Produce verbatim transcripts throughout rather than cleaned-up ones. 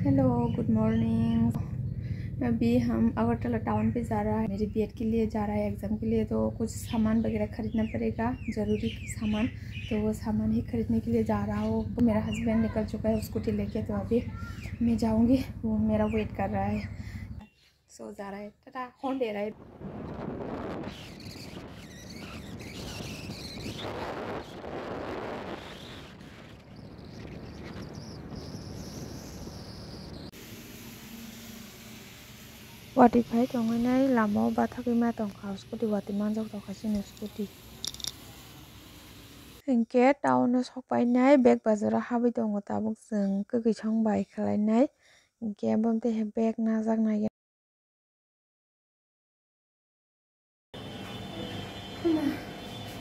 Hello, good morning। अभी हम अगरतला टाउन पे जा रहा है, मेरी बीएड के लिए जा रहा है, एग्जाम के लिए। तो कुछ सामान वगैरह खरीदना पड़ेगा, ज़रूरी सामान। तो वो सामान ही खरीदने के लिए जा रहा हूँ। मेरा हस्बैंड निकल चुका है स्कूटी लेके, तो अभी मैं जाऊँगी, वो मेरा वेट कर रहा है। सो जा रहा है, टाटा, होंडे ride. Watwi phai tongwi nai lama o bathagwi ma tongkha, scooty watwi manjak tongkha chini scooty. Hinkhe town o sok painai bag bazar o habwi tongo tabuk chwng kwkwi song bai khlainai, hinkhe abo tei bag najak nai.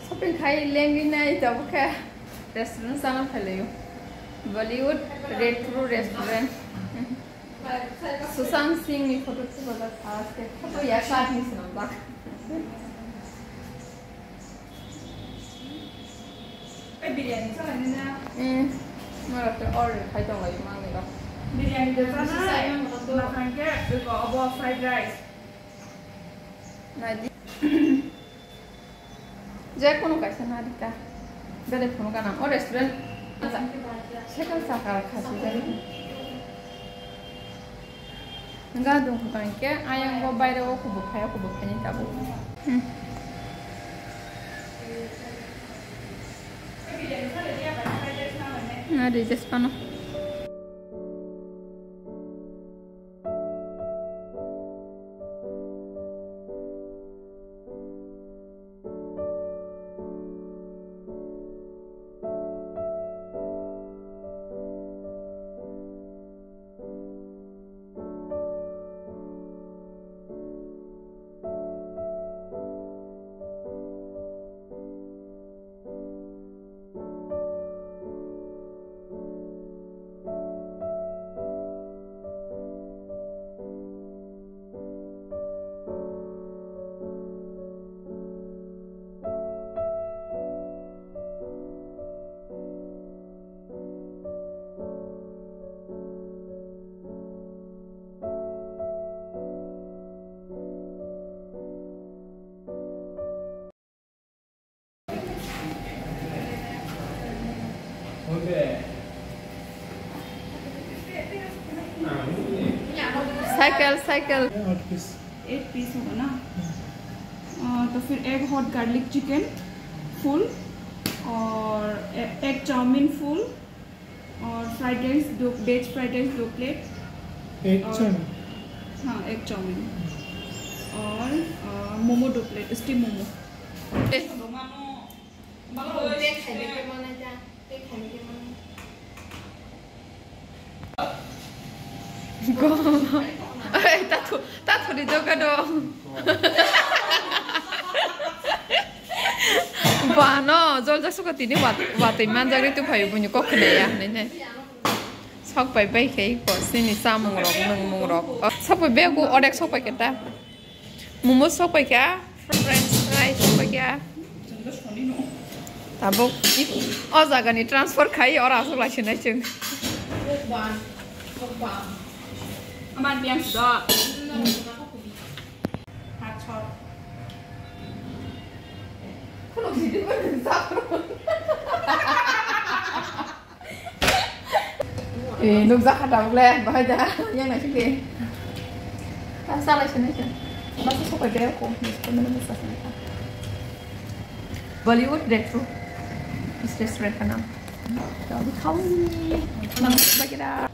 Shopping khai lengwi nai tabuk khe restaurant sana phailaio. Bollywood Retro Restaurant. Sushant Singh ni photo tubajak aske. Photo ya card ni swnamjak. Biryani chalani na? Hmm. Mara khe order khai tong lai mangni rok. Biryani de chana. Nakhang khe eko obo fried rice. Nadi. Je kono kaisa nadi ta. Bele phone kana. O restaurant. Sekal sakal khasi jani. Gadung hwnkhe ayang bo baire o kubu phai, o kubu phai ni tabuk. Hmm. Na rijak phano. Cycle, cycle. Eight piece होगा ना? अ, तो फिर एक hot garlic chicken full और ए-, एक chowmein full और fried rice दो, veg fried rice दो प्लेट। एक और चाउमीन? हाँ, एक चाउमीन। और, अ, मोमो दो plate, steam momo. Go. Ai, ta thu-, ta thuri do ka do. Ba no, jol jak suka tini wat-, watwi manjak ri tu phayu buini kok khna ya, nai nai. Sok pai pai khai ko, sini samung rok, nung mung rok. Oh, sok pai bego, odek sok pai keta. Momo sok pai kha, french fry sok pai kha. Tabuk i-, o jaga ni transfer khai, ora aswk lai sinai chwng. Amar biang sudo. Hachor. Eh, nukjakha tabuk le, bahai da, yang naising de. Ta salai sini sini. Masa sopai beko, mesti mana masa sini. Bollywood Retro. Is restaurant ka naam. Tahu tahu ni. Mana lagi dah.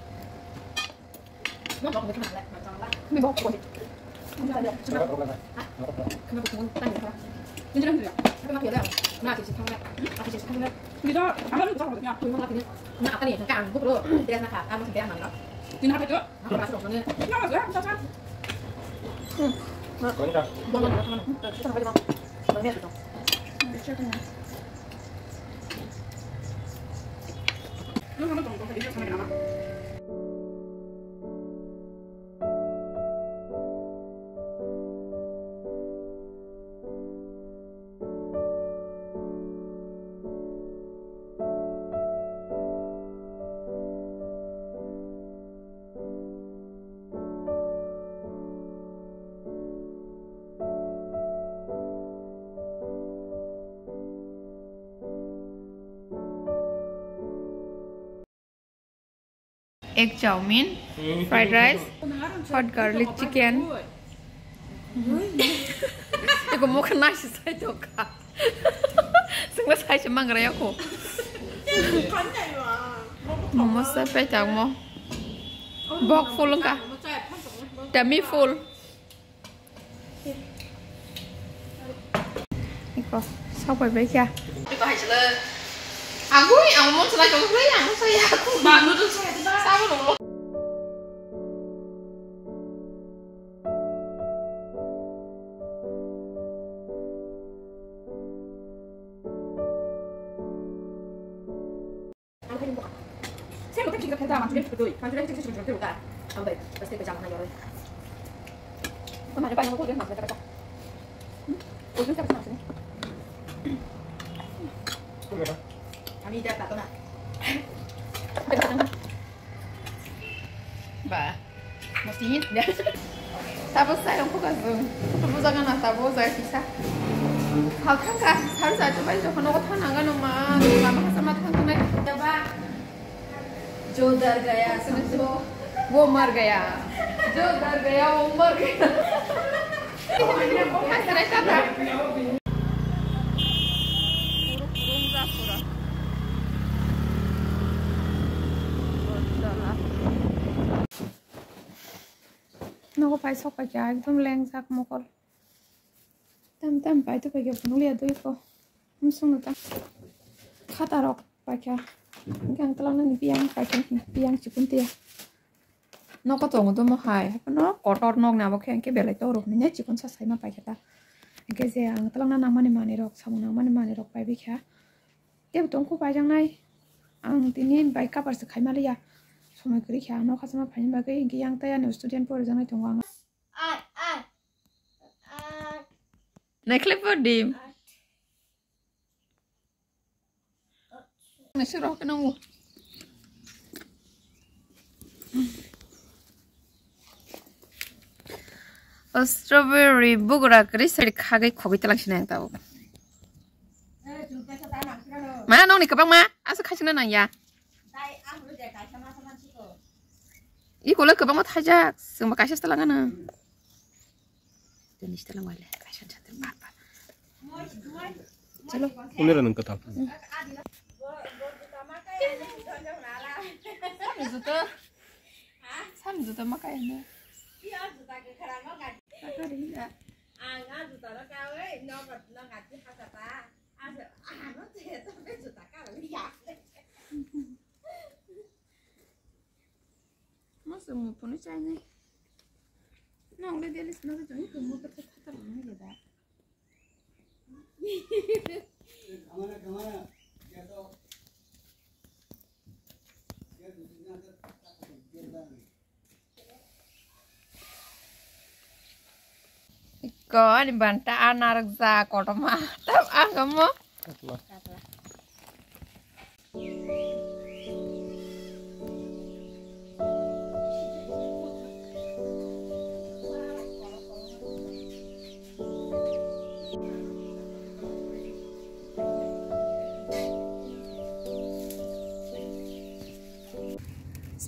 Egg chowmin, fried rice, hot garlic chicken. Eko mokha naisi sai tongkha. Sengma sai se mangra yako. Momo sai pai tangmo. Bok full wngkha. Tummy full. Iko, sok pai bai kya? Iko hai sila. Agui, ang mon sila jong sila, ang saya. Ma noodles saya sila. Sabun ulo. Ba. Mesti ya. Tabo sai rong khuka jung. Tabo jaga na tabo jai kisa. Hal thangka, sar jai to bai jokho nogo thang nang gano ma, lama hasa ma thang nai. Ba. Jo dar gaya, asli jo. Wo mar gaya. Jo dar gaya, wo mar gaya. Hasre tata. Kurung kurung ja pura. Nogo pai sok pai kha, ekdom lengjak mokol. Tam tam pai to pai kha, phunuk liya dui ko. Msung no ta. Khata rok pai kha. Hingke ang twlang nani biyang pai kha, biyang chikun tiya. Noko tongo domo hai. Haphano kotor nok ni abo khe hingke belai to rok ni chikun sa sai ma pai kha ta. Hingke je ang twlang na nang mani manoi rok, samung nang mani manoi rok pai bi kha. Tebo tongkho paijaknai. Ang tini bai kabar se khaima liya. Somoi kwrwi khe ang nokha sama phaina bagwi, hwnkhe yang tei ani student porijaknai tongo ang. Naikhlai por di. Naisik rok khe nungo. O strawberry bugra kwrwi sari khagwi khogwi talangsinai ang tabuk. Ma nokni kwbangma aswk khaichikna nangya. Ikolai kwbangma thaijak, chwngbo kaisa se talangano. Tini se talangmale, kaisa se talangma. Chalo. Unira nang kwtal. Sani juta. Sani juta ma kaya na. Ang a juta no kawi, no gat, no gat di hasa ta. Asa, ano te to be juta ka ya. Mo se mo puni chai ni. No le dia lis na to ni ko mo ka ta ta ta ni da. Ko ani banta a narwkjak kotorma. Tam ang mo.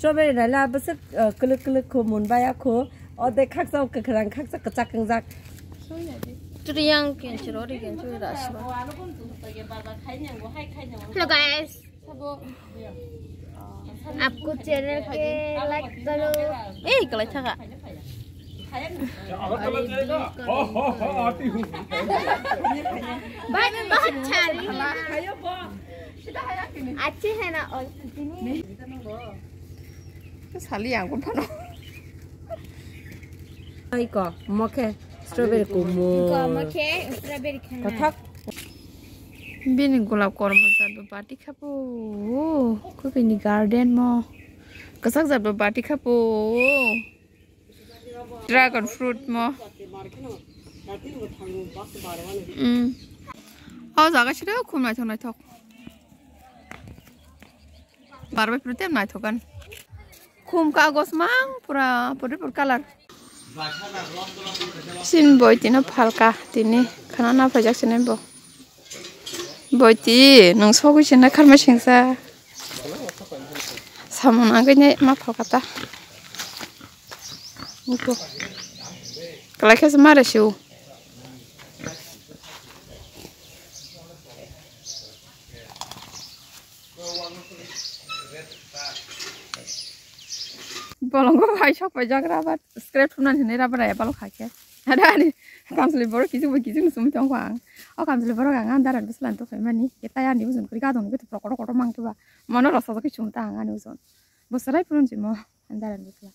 Strawberry naila bwswk, uh, kwlwk kwlwk kho, mun baya kho. O de khaksa kwkhwrang, khaksa kwchak wngjak. Turi yang kenchiro ri kenchiro da siba. Hello guys, आपको चैनल के लाइक करो। ए, गलत था का? अरे, भाई, मैं बहुत छारी हूँ। अच्छे है ना? और sali yang pun pano. Ai ko, mo khe strawberry kumu. Ko mo khe strawberry khana. Kothok. Bini gulab kormo jat bo bati khapo. Kukini garden mo. Kwchak jat bo bati khapo. Dragon fruit mo. Mm. O jaga sida khum naithok naithok. Barbai puri tem naithokan. Khum kagos mang pura puri pur color. Sin boi tino phalka tini khana na phaijak sinai bo. Boi ti nung sogwi sinai kharma singsa. Tamo nangkhe ne ma phalkha ta. Niko. Kalai khe se mare siu. Bolongo bai sok pai jagra ba scrap thumnani hinwi rubber ya balo kha khe. Ada ani kamsli borok kisu bo kisu sumui tong kho ang. O kamsli borok ang andar ani bwsla to phaimani. Ke tai ani ujon kuri gadon ni kotor kotor mang khe ba. Mono rasa khe sum ta ang ani ujon. Bwswrai phuru jimo andar ani bwsla.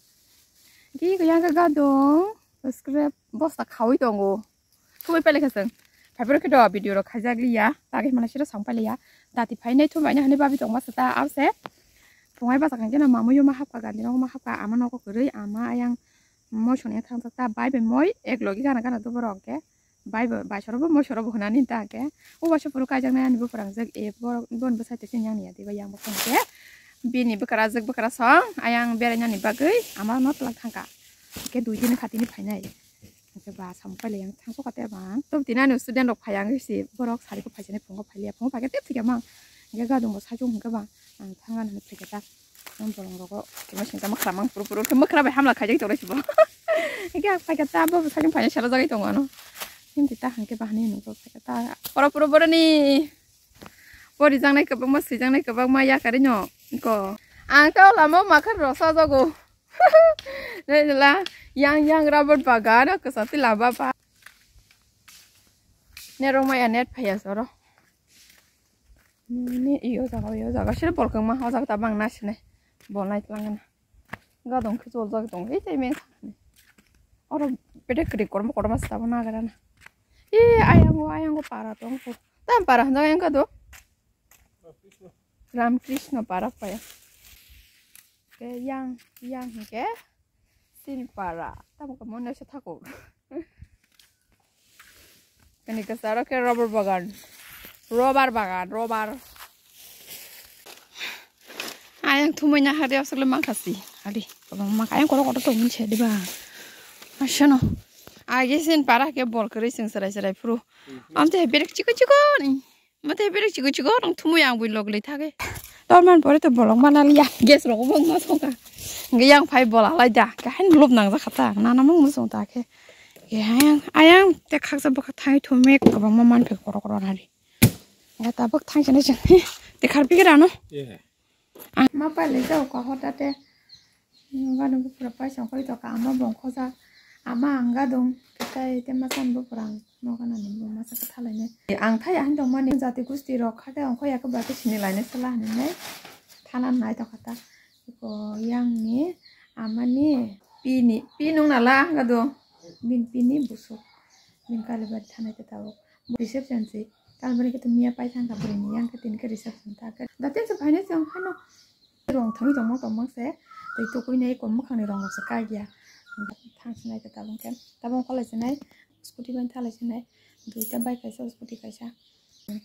Ki kaya ga gadon scrap bosta khawi tongo. Thumui pailai kha chwng. Phaiphuru khe do video rok khaijak liya. Tagwi hwnmano siro sam pailaiya. Dati phainai thumui bainai hwnwi babi tongma se ta abse. Phungai bachakha khe no mamui yo ma hapkha gandi nogo ma hapkha ama nogo kwrwi ama ayang moisoni thangjakta ta bai bai moi ek logi gana gana do borok khe. Bai bai bai soro bo moi soro bo hwnani ta khe. O waisa phuru kaijaknai ani buphang jwk e borok bon bwsai twi sini yang ni ya diba yang buphang khe. Bini bwkra jwk bwkra song ayang berainani bagwi ama no twlang thangkha. Khe dui din khatini phainai. Hingke ba samung pailai yang thangso kate bang. Tok tini ani student rok phai ang si borok sari ko phai jani phungo phai liya phungo phai khe tep thikya mang. Hingke gadung bo sajung hingke bang ang thang ani phai khe ta. Ang bolong rogo kema singta makra mang puru puru khe makra bai hamla khaijak tongnai sibo. Hingke ang phai khe ta bo sajung phai sala jagwi tongo ano. Himti ta hingke bahani nugo phai khe ta. Poro puru boroni. Pori jangnai kwbangma swi jangnai kwbangma yakarino ko. Ang ta lama makha rosa jago. Nai la yang yang rubber bagan o kwsa twi lama ba. Net rok maya net phaiya soro. Ni iyo jaga iyo jaga sir bol kwma o jaga tabang na sinai. Bol nai tlang na. Gadong khe chol jaga tong ei tai men. Oro bete kri kormo kormo sabo na gara na. E ayango ayango para tong ko. Tam para hwnjak yang kado. Ramkrishna para phaya. Ke yang yang ke sini para. Tamo ke mone se thako. Kani kasaro ke rubber bagan. Rubber bagan, rubber. Ayang thumui na hari asok le mangkasi. Ali, kobang mangka ayang koro koro tong se diba. Asano. Agi sin para ke bol kri sing serai serai phuru. Amte berek chiko chiko ni. Mate berek chiko chiko rong thumui ang bui log le thage. Tor man pore to bolong mana liya. Gas rok bong ma songka. Nge yang phai bola lai da. Kahin lup nang jakha ta. Nana mung musung ta khe. Ye ayang ayang te khaksa bwkha thai thumui kwbangma man phe koro koro nari. Nge ta bwk thang chene chene. Te khar pikir ano. Ma pailai jao ka hotate. Gano bupra paisa koi to ka ama bongkho ja. Ama ang gadong kitai te masan bupra ang noga nani bo masa ka thalai ne. Ang thai ang dong mani jati gusti rok khate ongkho ya ka bati sini lai ne sala hani ne. Thanan nai to khata. Ko yang ni ama ni pi ni pi nung nala ang gadong. Bin pi ni busuk. Bin kali bati thanai te tabuk. Reception si. Talmani khe miya pai thangkha bwrwini yang khe tini khe reception ta khe. Da tense phainai se ongkhaino rong thangwi tongma tongma se twi tukuinai kom mwkhangni rong rok se kaiya. Thang sinai khe tabung khe tabung kholai sinai scooty bai thalai sinai duita bike kaisa scooty kaisa.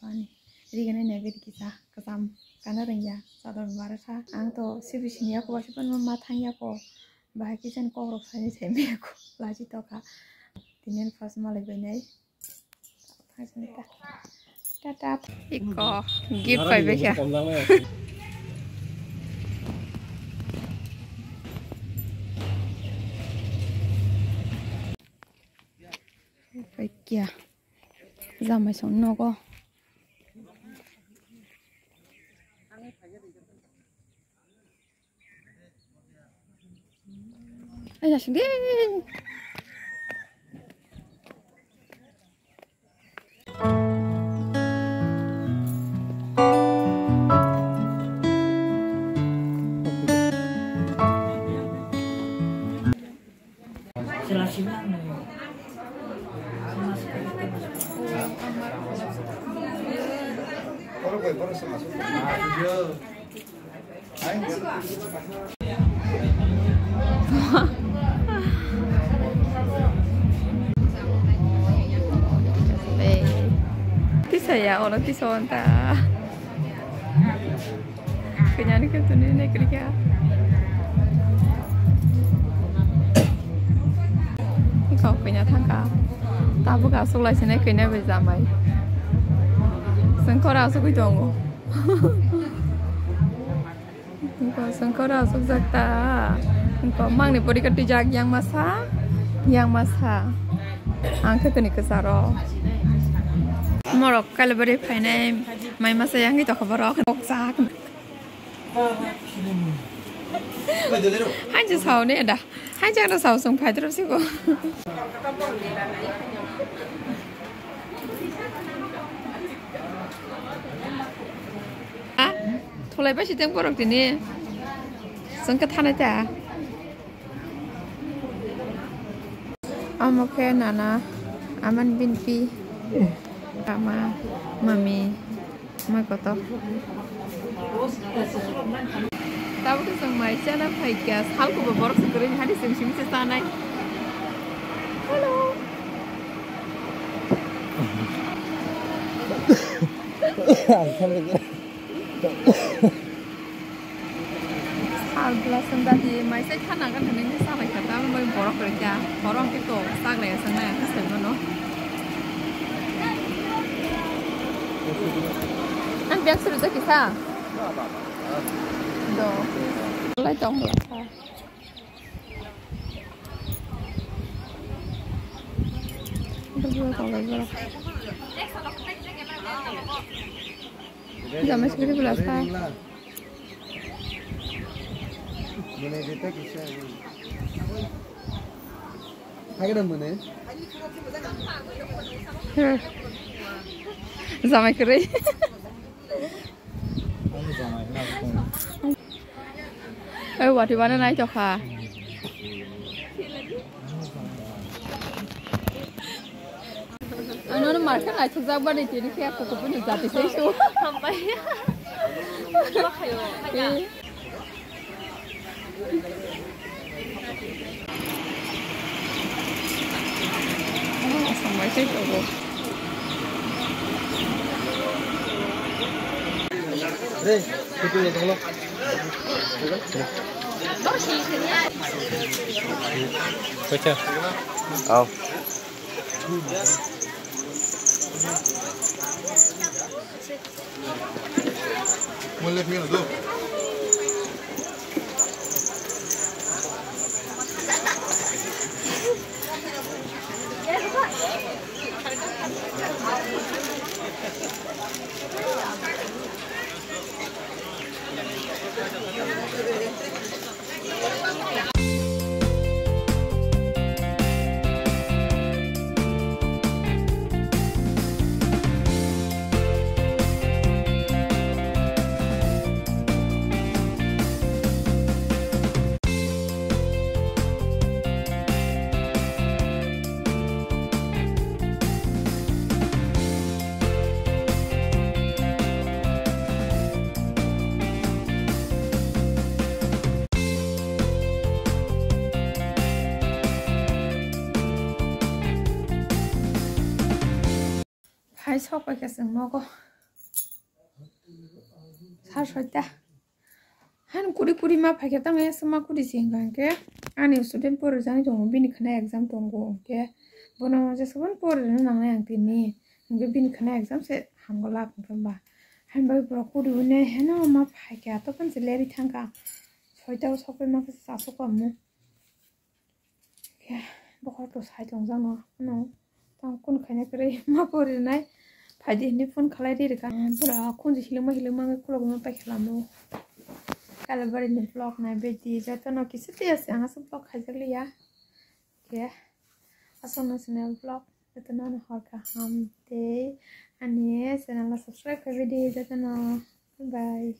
Ani riganai nai beri kisa kwcham kana rwngya chador bara kha ang to sibisini yaku waisa panma ma thang yako bahai kisa ni kok rok saini sai maya ko lachi tokha tini first malai bainai. Tata. Iko gift pai bekha. Pai kya. Jamai song nogo. Ay, asing di. Tisa ya, olo tisa onta. Kanyani khe tuni nai kwrwikha. Kok kanya thangkha. Tabuk aswk lai sinai kanya bai jamai. Chwng khoro aswkwi tongo. Sengkora asuk jak ta. Engko mangni porikha twijak yang masa, yang masa. Ang khe tini kwcharo. Morok kailabari phainai mai masa yang ito khabar rok. Kok jak. Hai je sao ne da. Hai je ano sao sung phai dro siko. Ha? Thulai bai siteng borok tini. Sengkha thanai ta. Amo khe nana, aman binti, ama, mami, ma koto. Tabuk khe chwng mai chana phaikha, salkubo borok se kwrwini hani chwng simi se chanai. Hello. Sal glass wng dadi, mai sai khana gana nini salai kha, tamo bai borok rwkha, borok hwnkhe to chaglai ya, sangnai ya, sai mano. Ang bag suru jaki sa? Do. Lai tong bla sa. Bla tong lai bla. Jama suri bla sa. Mane deta kisa. Hagada mane. Hmm. Jamai kwrwi. Ani jamai na. Oi, wati bana nai tokha. Ano no marka naithokjak bani tini khe koko bini jati sai su. Hambai. Eh. Oh, sambai sai togo. Re, itu ya dolo. Kocha. Oh. Phai sok pai khe chwng nogo. Sar soita. Haino kuri kuri ma phaikhe tamo ya ma kuri se hwnkha hwnkhe ani student pori jani tongo, bini khna exam tongo hwnkhe bono jesabon pori rwna nangnai ang tini hwnkhe bini khna exam se hango lak hwnkhe ba. Haino bai borok kuri hwnwi haino ma phaikhe atokhan se leri thangkha soita o sokpai ma khe chasok amu. Khe bokhorok to sai tongjakno, ano tang kun khaina kwrwi ma porinai. Phaidi hinwi phone khalai ri rwkha. Pura khunju hilima hilima wngwi khulogwi ma paikha lama o. Kailabarini vlog naibaidi jotono kisa tei aswk ang aswk vlog khaijakliya. Khe aswkno chini vlog jotono ano hor kaham tei ani channel no subscribe khaibaidi jotono. Bye.